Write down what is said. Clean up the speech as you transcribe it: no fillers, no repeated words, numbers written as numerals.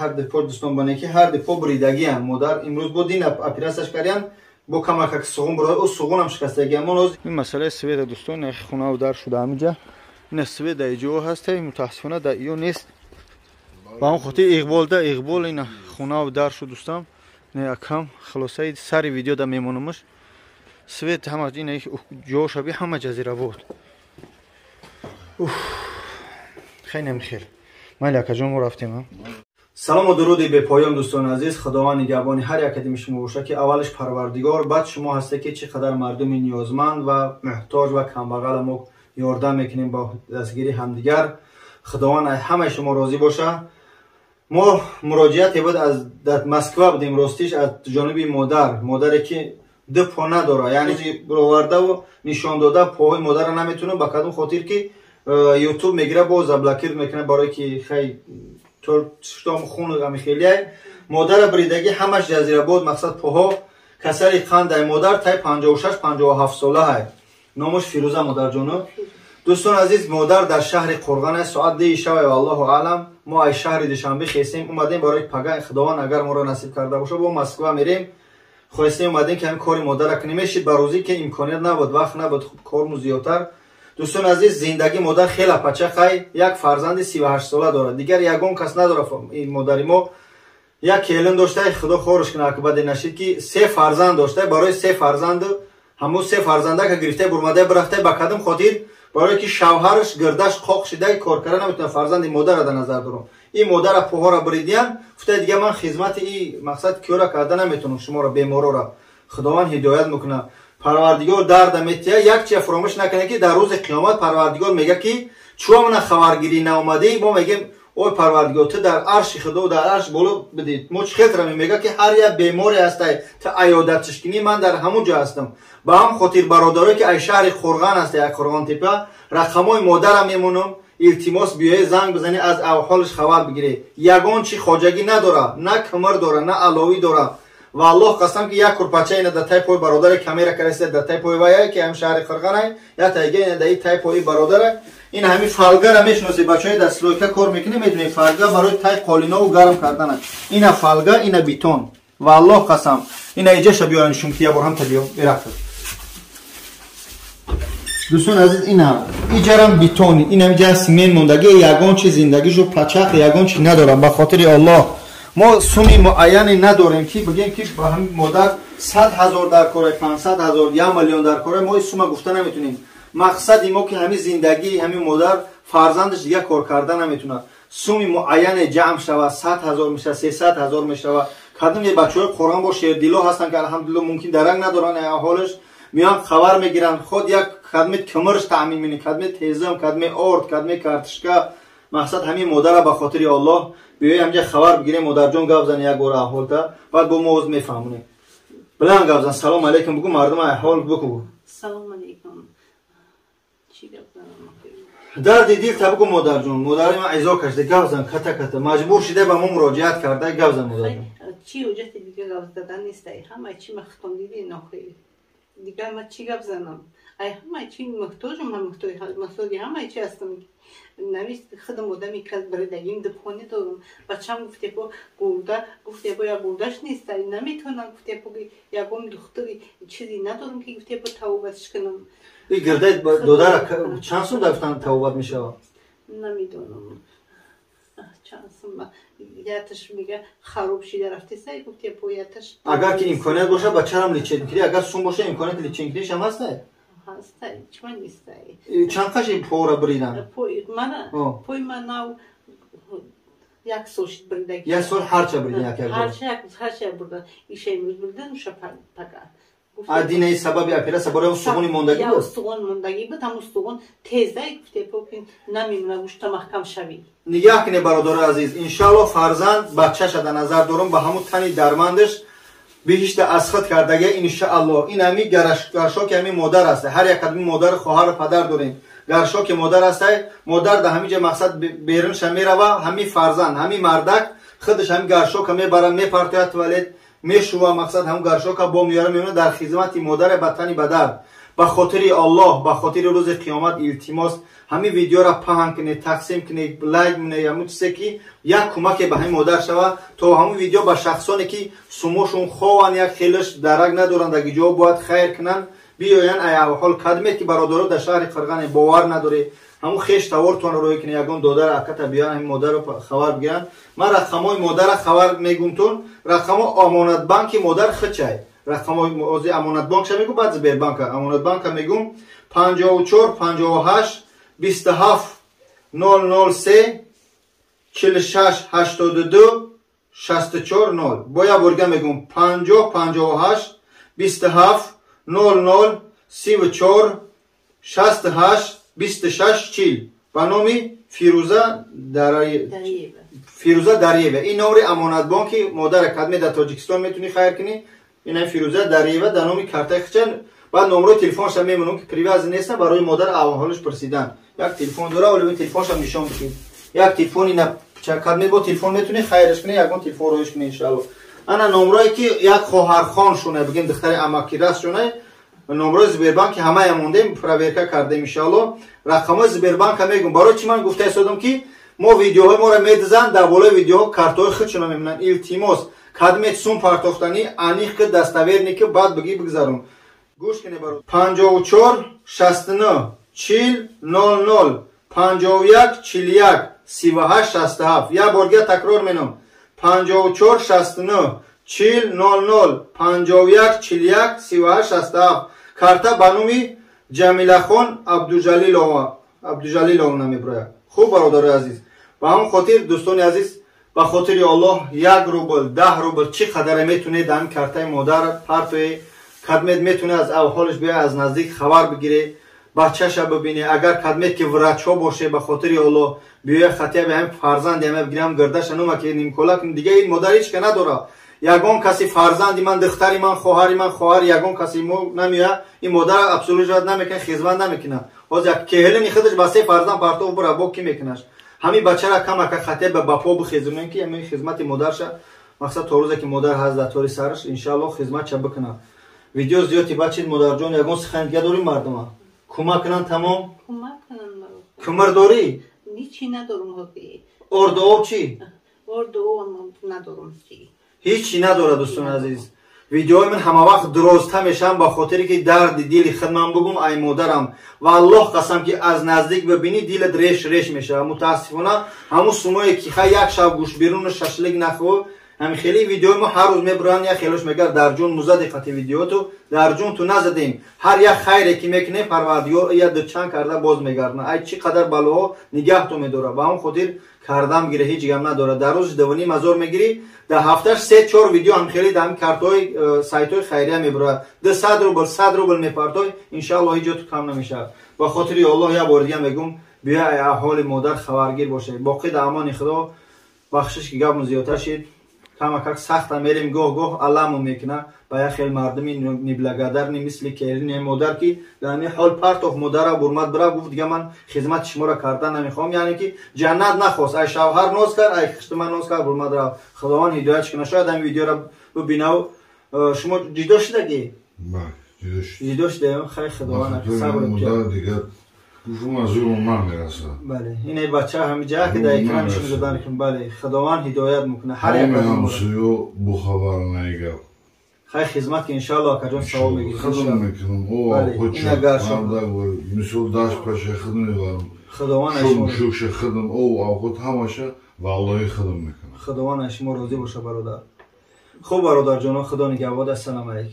ҳар ду по дӯстон бане ки ҳар ду по буридагиам. Модар имрӯз бо дин операцияш кардиян, бо камакак суғун буро, ӯ суғунам шикастагиам. Ин масъалаи света, дӯстон, хонаву дар шуда ҳамиҷа. Ина свет дар иҷо ҳаста, мутаассифона дар иё нест. Ба он хотир иқболда иқбол ина хонаву дар шуд, дӯстам. Акам хулосаи сари видео да мемонамаш. Свет ҳама ина ҷошаби, ҳама ҷазира буд. Хеле хел. Майли, акаҷон, мо рафтем. Салому дуруди бепоён, дӯстони азиз. Худованд нигаҳбони ҳар як кадими шумо боша, ки аввалаш Парвардигор, баъд шумо ҳасте, ки чӣ қадар мардуми ниёзманд ва муҳтоҷ ва камбағала мо ёрдам мекунем бо дастгирии ҳамдигар. Худованд ҳамаи шумо розӣ боша. Мо муроҷиате буд, аз Москва будем, ростиш, аз ҷониби модар, модаре ки ду по надора, яъне бировардаву нишон дода поҳои модарро наметунам. Ба кадом хотир ки Ютуб мегира, боз заблокир мекунад, барое ки хай штом хун ами хелияй. Модара бридагӣ, ҳамаш ҷазирабод, мақсад поҳо, касали қандай. Модар тай 56 57 солаҳай, номаш Фирӯза. Модарҷону, дӯстон азиз, модар дар шаҳри Қурған аст. Соат 2-и шавай, аллоҳу аълам. Мо аз шаҳри Душанбе хестем, омадем барои пага, Худованд агар моро насиб карда боша, бо Москва мерем. Хоҳистем, омадем, ки ҳамин кори модара кунем. Мешид ба рӯзӣ, ки имконият набуд, вақт набуд, корму зиёдтар. Дӯстон азиз, зиндагӣ модар хела пачақай. Як фарзанди 38-сола дорад, дигар ягон кас надорад. Модари мо як келин дошта, Худо хорш кунад, акбаде нашид, ки се фарзанд дошта. Барои се фарзанду ҳамун се фарзандака гирифта бурмада бирафта. Ба кадом хотир? Барое ки шавҳараш гирдаш қоқ шида, кор карда наметавонад. Фарзанди модара дар назар дорам. Ин модара поҳора буридиян, гуфта: «Дига ман хизмати и мақсад киёра карда наметавонам, шуморо, беморора». Худованд ҳидоят мекунад, Парвардигор дарда метия. Як чия фуромӯш накунед, ки дар рӯзи қиёмат Парвардигор мега, ки чӯ мана хабаргирӣ наомадӣ? Мо мегем: «Ой Парвардигор, ту дар арши Худо, дар арш боло бидид, мо чӣ хел тара?» Мега, ки ҳар як беморе ҳастай, ту аёдатчишкинӣ, ман дар ҳамун ҷо ҳастам. Ба ҳам хотир, бародарое ки ай шаҳри Қурған ҳастай, ай Қурғонтепа, рақамҳои модарам мемонам. Илтимос, биёе, занг бизанӣ, аз авҳолаш хабар бигирӣ. Ягон чи хоҷагӣ надора, на кимир дора, на аловӣ дора. Ва Аллоҳ қасам, ки як курпача ина дар тай пои бародари камера караста, дар тай пои вая, ки ҳам шаҳри Қирғанай, я тайга ина дар тай пои бародара. Ин ҳами фолгара мешиноси, бачаҳои дар стройка кор мекунӣ, медонӣ, фолга барои тай қолинову гарм кардана. Ина фолга, ина бетон. Ва Аллоҳ қасам, ина иҷаша биёран шумки, я бор ҳамта биё бирафт. Дӯстони азиз, ина иҷарам бетони, ина иҷа симент мондагӣ. Ягон чи зиндагишу пачақ, ягон чи надорам. Ба хотири Аллоҳ, мо суми муайяне надорем, ки бигем, ки ба ҳамин модар 100 000 дар кора, 500 000, 1 миллион дар кора. Мо сума гуфта наметунем. Мақсади мо ки ҳамин зиндагии ҳамин модар, фарзандаш дига кор карда наметунад, суми муайяне ҷамъ шавад, 100 000 мешавад, 300 000 мешавад. Кадом бачаҳои Қуръон бо шердило ҳастанд, ки алҳамдулилло, мумкин дарак надоранд, ҳолаш меоянд, хабар мегиранд. Худ як кадми кимирш таъмин менӣ, кадми тезам, кадми орд, кадми картишка. Мақсад, ҳамин модара ба хотири Аллоҳ биёи, ҳамҷа хабар бигирем. Модарҷон, гап зани як бора аҳволта, баъд бо мо оз мефаҳмонем. Биланд гап зан, салом алейкум бугу, мардум аҳвол бикӯ. Салом алейкум. Чӣ гап занам? Дарди дил та бугу, модарҷон. Модари ман изо кашида, гап зан ката ката, маҷбур шида ба мо муроҷиат карда. Гап зан, модарҷон. Чӣ ҳуҷҷати дига гап задан нестай. Ҳамаи чи махтон диди нохи, дигар ма чӣ гап занам? Ай ҳамаи чи муҳтоҷум, муҳтоҷи ҳамаи чи ҳастам. Навис худам одами кас баридагим, духоне дорам. Бачам гуфтепо гурда, гуфтепо як гурдаш нест, наметавонам, гуфтепо ягон духтури чизе надорам, ки гуфтепо тавобатш кунам. И гирдаи додара чанд сум дафтан тавобат мешавад? Намедонам чанд сум. Яташ мега хароб шида рафтеса, гуфтепо яташ. Агар ки имконият боша, бачарам лечение кунӣ, агар сум боша, имконияти лечение кунишам ҳастай? Ҳастай, чима нестай. Чанд қаши пора бридан? Мана пои ман нав як сол шид бридаги. Як сол ҳарча бридан, як як? Ҳарча бурдан. Иша имрӯз бридан, уша пага. Динаи сабаби операция барои устуғони мондагӣ буд? Устуғон мондагӣ буд. Ҳам устуғон тездай, гуфтепо намемона, гӯшта маҳкам шавӣ. Нигаҳ кунед, бародари азиз, иншаалло, фарзанд бачаша дар назар дорам, ба ҳамун тани дармандаш биҳишта аз худ кардага, иншаалло. Ин ҳами гаршоки ҳами модар аст. Ҳар як кадми модар, хоҳару падар дорем. Гаршоки модар астай. Модар дар ҳамин ҷа мақсад берунша мерава, ҳами фарзанд, ҳами мардак худаш ҳами гаршока мебара, мепартояд, туалет мешува, мақсад ҳамун гаршока бо меёра, мемона дар хизмати модаре ба тани ба дард. Ба хотири Аллоҳ, ба хотири рӯзи қиёмат илтимос, ҳамин видеоро паҳн кунед, тақсим кунед, лайк кунед, ҳамун чизе ки як кӯмаке ба ҳамин модар шава, то ҳамун видео ба шахсоне ки сумошон хованд, як хелаш дарак надоранд, дар ҷо бояд хайр кунанд, биёянд. Ай ҳол кадмет ки бародаро дар шаҳри Қирғане бовар надоред, ҳамун хеш тавортонро рӯй кунед, ягон додар аката биёянд, ҳамин модарро хабар бигиранд. Ман рақамҳои модарро хабар мегумтон, рақамҳо Амонатбанки модар хичай, рақамҳои ози Амонатбанкша мегум, баъд Сбербанка. Амонатбанка мегум 54 58 27 003 46 82 64 0. Бо як борга мегум 50 58 27 00 34 68 26 40 ба номи Фируза Фируза Дариева. Ин номри Амонатбонки модара кадме дар Тоҷикистон метуни хайр кунӣ. Ина Фируза Дариева дар номи картаи хичан. Баъд номрои телефонша мемонам ки привяз нестам, барои модар аҳволаш пурсидан. Як телефон дора, вале телефонша нишон бидед. Як телефон ина кадме бо телефон метуни хайраш кунӣ, ягон телефон роиш кунӣ иншааллоҳ. Ана номрое ки як хоҳархон шуна, бигем духтари амакирас шуна, номрои Сбербанки ҳамая мондем, проверка кардем иншааллоҳ. Рақамҳои Сбербанка мегум. Барои чӣ ман гуфта истодам ки мо видеоҳои моро медизанд, дар болои видеоҳо картҳои худшона мемонанд. Илтимос, кадмет сум партофтанӣ аниқ ки достоверный ки баъд бигӣ бигзарон. Гӯш кунед бародар. 54 69 40 00 51 41 38 67. Як бор дигар такрор менам. 54 69 40 00 51 41 38 67. Карта ба номи Ҷамилахон Абдуҷалиловна мебирояд. Хуб бародарои азиз, ба ҳамон хотир дӯстони азиз, ба хотири Аллоҳ 1 рубл, 10 рубл чӣ қадаре метунед дар ҳамин картаи модар партое, кадмет метуне аз аҳволаш биёяд, аз наздик хабар бигире, бачаша бибине. Агар кадмет ки врачҳо боше, ба хотири Аллоҳ биёя хатия ба ҳамин фарзанди ҳама бигирам, гирдаша нума ки нимкола кун. Дига ин модар ҳеч ка надора. Ягон каси фарзанди ман, духтари ман, хоҳари ман, хоҳари ягон каси мо намеояд, ин модар абсолютно намекунад, хизмат намекунад. Ҳозир як кеҳелини худаш ба се фарзанд партов бура, бо кӣ мекунаш? Ҳамин бачара камака хатия ба по бихезонем ки ҳамин хизмати модарша мақсад то рӯзе ки модар ҳаст дар тори сараш иншааллоҳ хизматша бикунад. Видео зиёди бачид модарҷон, ягон сухан дига дорӣ мардума? Кӯмак кунанд тамом? Кӯмак кунанд маро. Кӯмар дорӣ? Ҳичи надорум ҳозир. Орду об чӣ? Орду об надорум чӣ. Ҳичи надорад дӯстони азиз. Видеои ман ҳама вақт дурозта мешавам ба хотире ки дарди дили худ ман бугум ай модарам. Ва Аллоҳ қасам ки аз наздик бибинӣ дилат реш реш мешавад. Мутаассифона ҳамун сумое ки хай як шаб гӯш беруну шашлик нахӯр, ҳамин хеле видеои мо ҳар рӯз мебуранд, як хелош мегӯяд дар ҷун музади қати видеоту, дар ҷун ту назадем. Ҳар як хайре ки мекунем Парвардигор я дучанд карда боз мегардонад. Ай чӣ қадар балоҳо нигаҳтон медорад. Ба ҳамон хотир кардам гире ҳеҷ гап надорад. Дар рӯзи 2.5 ҳазор мегирӣ, дар ҳафташ 3-4 видео ҳам хеле дар ҳамин картҳои сайтҳои хайрия мебурад. 200 рубл, 100 рубл мепартой, иншааллоҳ ҳеҷ ҷо ту кам намешавад. Ба хотири Аллоҳ як бор дига мегум, биё ай аҳоли модар хабаргир бошед. Боқӣ дар амони Худо. Бахшиш ки гапмон зиёдтар шид. Камакак сахта мерем, гоҳ-гоҳ аламо мекуна ба як хел мардуми неблагодарный мисли келини модар ки дар ҳамин ҳол партоф модара бурмад бира гуфт дига ман хизмати шуморо карда намехоҳам, яъне ки ҷаннат нахост, ай шавҳар ноз кард, ай хиштима ноз кард, бурмад рафт. Худованд ҳидоятш кунад. Шояд ҳамин видеоро бибинав. Шумо ҷидо шудагӣ? Ҷидо шудаем. Хайр, Худованд сабр диҳад. Гуфтум аз ӯ ман мерасад. Бале, ин ай бача ҳамиҷа ки дар экран нишон додан кун. Бале, Худованд ҳидоят мекунад ҳар як аз ҳамсоё бохабар наигап. Хайр, хизмат ки иншааллоҳ акаҷон савоб мегиред. Хидм мекунам. О, ин агар мисол дашт паша хидм мебарам. Худованд аз шумо шукша хидм, о, авхот ҳамаша валлоҳи хидм мекунам. Худованд аз шумо розӣ боша бародар. Хуб бародарҷоно, Худо нигаҳбод. Ассалому алайкум.